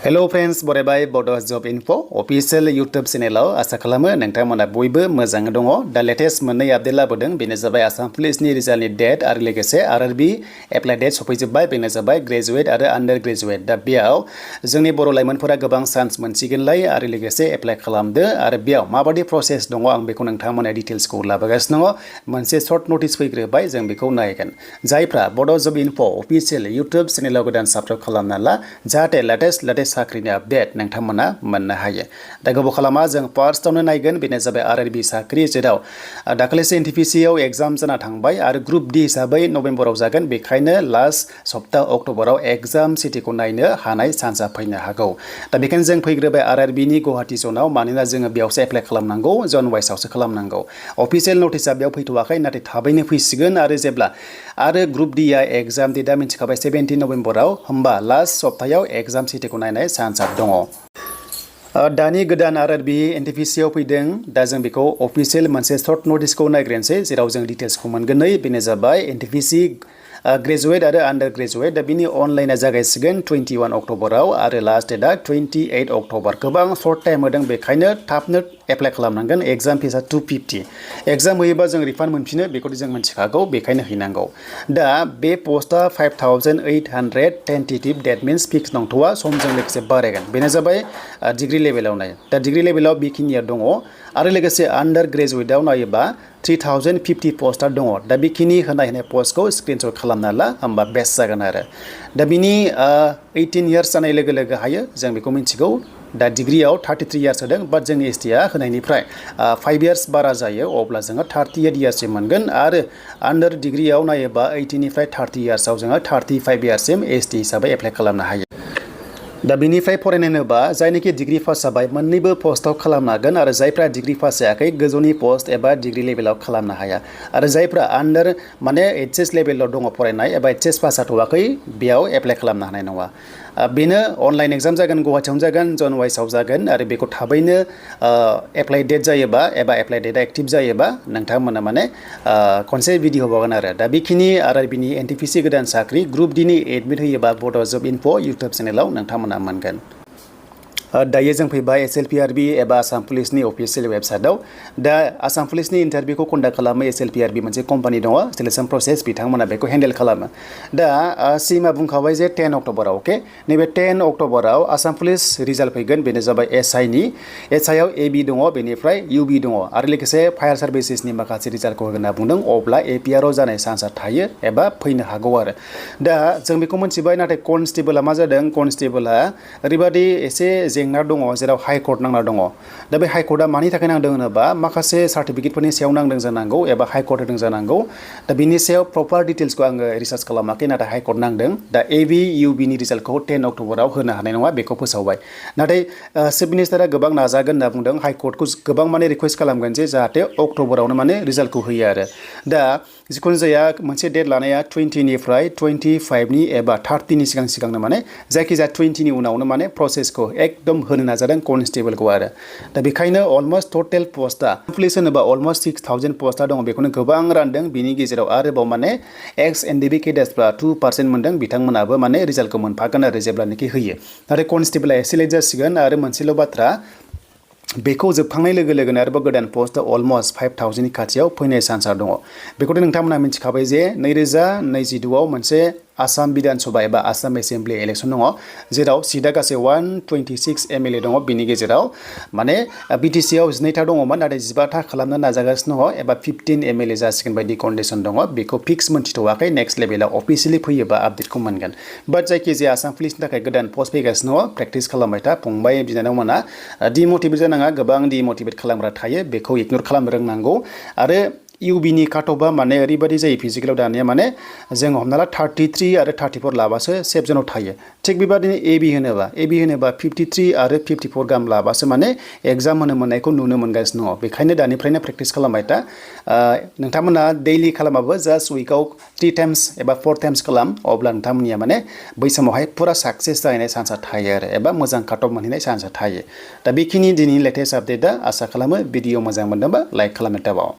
Hello friends, बरायबाय Bodo Job Info official YouTube channel आसा खालामो नोंथांमोना बयबो मोजाङै दङ दा लेटेस्ट मोननै आपडेट लाबोदों बेनो जाबाय आसाम पुलिसनि रिजाल्टनि डेट आरो लोगोसे आरआरबी एप्लाइ डेट सफैजोबबाय बेनो जाबाय ग्रेजुवेट आरो आन्डार ग्रेजुवेट दा बेयाव जोंनि बर' लाइमोनफोरा गोबां चान्स मोनसिगोनलाय आरो लोगोसे एप्लाइ खालामदो आरो बेयाव माबायदि प्रसेस दङ आं बेखौ नोंथांमोना डिटेल्सखौ लाबोगासिनो दङ मोनसे शर्ट नटिस फैग्रोबाय जों बेखौ नायगोन जायफ्रा Bodo Job Info official YouTube चेनेलाव गोदान साबस्क्राइब खालामना ला जाहाथे लेटेस्ट साख्रिनि आपडेट नोंथांमोना मोननो हायो दा गोबाव खालामा जों फार्स्टआवनो नायगोन बेनो जाबाय आरआरबी साख्रि जेराव दाखालिसो एनटिपिसिआव एग्जाम जाना थांबाय आरो ग्रुप डी हिसाबै नभेम्बराव जागोन बेखायनो लास्ट सप्ता अक्ट'बराव एग्जाम सिटिखौ नायनो हानाय चान्सआ फैनो हागौ दा बेखायनो जों फैग्रोबाय आरआरबीनि गुवाहाटी जनाव मानोना जोङो बेयावसो एप्लाइ खालामनांगौ जन वाइसआवसो खालामनांगौ अफिसियेल नटिसआ बेयाव फैथ'वाखै नाथाय थाबैनो फैसिगोन आरो जेब्ला आरो ग्रुप डीआ एग्जाम डेटआ मिथिखाबाय 17 नभेम्बराव होमबा लास्ट सप्तायाव एग्जाम सिटिखौ नायनाय चान्सआ दङ दानि गोदान आरआरबी एनटिपिसिआव फैदों दा जों बेखौ अफिसियेल मोनसे शर्ट नटिसखौ नायग्रोनोसै जेराव जों डिटेल्सखौ मोनगोन बेनो जाबाय एनटिपिसि ग्रेजुवेट आरो आन्डार ग्रेजुवेट दा बिनि अनलाइना जागायसिगोन 21 अक्ट'बराव आरो लास्ट डेटआ 28 अक्ट'बर गोबां सर्ट टाइम होदों बेखायनो थाबनो एप्लाइ खालामनांगोन एग्जाम फिसा 250 एग्जाम होयोबा जों रिफान्ड मोनफिनो बेखौ जों मिथिखागौ बेखायनो हैनांगौ दा बे पोस्टआ 5810 टेन्टेटिभ डेट मिन्स फिक्स नंथ'वा समजों लोगोसे बारायगोन बेनो जाबाय डिग्री लेभेलाव नाय दा डिग्री लेभेलाव बेखिनिया दङ आरो लोगोसे आन्डार ग्रेजुवेटआव नायोबा 3050 पोस्टआ दङ दा बेखिनि होनाय पोस्टखौ स्क्रिनशट खालामना ला होमबा बेस्ट जागोन आरो दा बिनि 18 इयार्स जानाय लोगो लोगो हायो जों बेखौ मिथिगौ दा डिग्रीआव 33 इयार्स होदों बाट जोंनि एसटिआ होनायनिफ्राय 5 इयार्स बारा जायो अब्ला जोङो 38 इयार्ससिम मोनगोन आरो आन्डार डिग्रीआव नायोबा 18 निफ्राय 30 इयार्सआव जोङो 35 इयार्ससिम एसटि हिसाबै एप्लाइ खालामनो हायो दा बिनिफ्राय फरायनायनोबा जायनोखि डिग्री पास जाबाय मोननैबो पोस्टआव खालामनो हागोन आरो जायफ्रा डिग्री पास जायाखै गोजौनि पोस्ट एबा डिग्री लेभेलाव खालामनो हाया आरो जायफ्रा आन्डार माने एचएस लेभेलाव दङ फरायनाय एबा एचएस पास जाथ'वाखै बेयाव एप्लाइ खालामनो हानाय नङा बेनो अनलाइन एग्जाम जागोन गुवाहाटीआवनो जागोन जन वाइसआव जागोन आरो बेखौ थाबैनो एप्लाइ डेट जायोबा एबा एप्लाइ डेटआ एक्टिभ जायोबा नोंथांमोना माने खनसे भिडिअ होबावगोन आरो दा बेखिनि आरआरबीनि एनटिपिसि गोदान साख्रि ग्रुप डीनि एडमिट होयोबा Bodo Job Info इउटुब चेनेलाव नोंथांमोना मोनगोन दायो जों फैबाय एसएलपीआरबी एबा आसाम पुलिसनि अफिसियेल वेबसाइटआव दा आसाम पुलिसनि इन्टारभिउखौ कन्डाक्ट खालामो एसएलपीआरबी मोनसे कम्पानि दङ सिलेक्शन प्रसेस बिथांमोना बेखौ हेन्डेल खालामो दा सिमा बुंखाबाय जे 10 अक्ट'बराव अके नैबे 10 अक्ट'बराव आसाम पुलिस रिजाल्ट फैगोन बेनो जाबाय एसआइनि एसआइआव एबी दङ बेनिफ्राय इउबी दङ आरो लोगोसे फायार सार्भिसेसनि माखासे रिजाल्टखौ होगोन होनना बुंदों अब्ला एपीआरआव जानाय चान्सआ थायो एबा फैनो हागौ आरो दा जों बेखौ मिथिबाय नाथाय कनस्टेबलआ मा जादों कनस्टेबलआ ओरैबादि एसे जेंना दङ जेराव हाइकर्ट नांना दङ दा बे हाइकर्टआ मानि थाखाय नांदों होनोबा माखासे सार्टिफिकेटफोरनि सायाव नांदों जानांगौ एबा हाइकर्ट होदों जानांगौ दा बिनि सायाव प्रपार डिटेल्सखौ आङो रिसार्च खालामाखै नाथाय हाइकर्ट नांदों दा एबी इउबीनि रिजाल्टखौ 10 अक्ट'बराव होनो हानाय नङा बेखौ फोसावबाय नाथाय चिफ मिनिस्टारा गोबां नाजागोन होनना बुंदों हाइकर्टखौ गोबां माने रिक्वेस्ट खालामगोन जे जाहाथे अक्ट'बरावनो माने रिजाल्टखौ होयो आरो दा जिखुनु जाया मोनसे डेट लानाया 20 निफ्राय 25नि एबा 30नि सिगांनो माने जायखिजाया 20नि उनावनो माने प्रसेसखौ एकदम होनो नाजादों कनस्टेबलखौ आरो दा बेखायनो अलमोस्ट टटेल पोस्टआ पुलिस होनोबा अलमोस्ट 6000 पोस्टआ दङ बेखौनो गोबां रानदों बिनि गेजेराव आरोबाव माने एक्स एनडिबि केडेट्सफ्रा 2% मोनदों बिथांमोनाबो माने रिजाल्टखौ मोनफागोन आरो जेब्लानोखि होयो नाथाय कनस्टेबलआ एसे लेट जासिगोन आरो मोनसेल' बाथ्रा बेखौ जोबखांनाय लोगो लोगोनो आरोबाव गोदान पोस्टआ अलमोस्ट 5000नि खाथियाव फैनाय चान्सआ दङ बेखौथ' नोंथांमोना मिथिखाबाय जे 2022आव मोनसे आसाम विधान सभा एबा आसाम एसेम्बलि इलेक्सन दङ जेराव सीटआ गासै 126 एमएलए दङ बिनि गेजेराव माने बिटिसिआव 12था दङमोन नाथाय 15था खालामनो नाजागासिनो दङ एबा 15 एमएलए जासिगोन बायदि कन्डिसन दङ बेखौ फिक्स मोनथिथ'वाखै नेक्स्ट लेभेलाव अफिसियेलि फैयोबा आपडेटखौ मोनगोन बाट जायखिजाया आसाम पुलिसनि थाखाय गोदान पोस्ट फैगासिनो दङ प्रेक्टिस खालामबाय था फंबाय बिनानावमोना डिमटिभेट जानाङा गोबां डिमटिभेट खालामग्रा थायो बेखौ इगनर खालामनो रोंनांगौ आरो इउबीनि काटअफआ माने ओरैबायदि जायो फिजिकेलाव दानिया माने जों हमना ला 33 आरो 34 लाबासो सेफ जोनाव थायो थिग बेबादिनो एबी होनोबा 53 आरो 54 गाहाम लाबासो माने एग्जाम होनो मोननायखौ नुनो मोनगासिनो दङ बेखायनो दानिफ्रायनो प्रेक्टिस खालामबाय था नोंथांमोना डेइलि खालामाबो जास्ट उइकआव 3 टाइम्स एबा 4 टाइम्स खालाम अब्ला नोंथांमोननिया माने बै समावहाय पुरा साक्सेस जाहैनाय चान्सआ थायो आरो एबा मोजां काटअफ मोनहैनाय चान्सआ थायो दा बेखिनि दिनैनि लेटेस्ट आपडेटआ आसा खालामो भिडिअ मोजां मोनदोंबा लाइक खालामनो दाबाव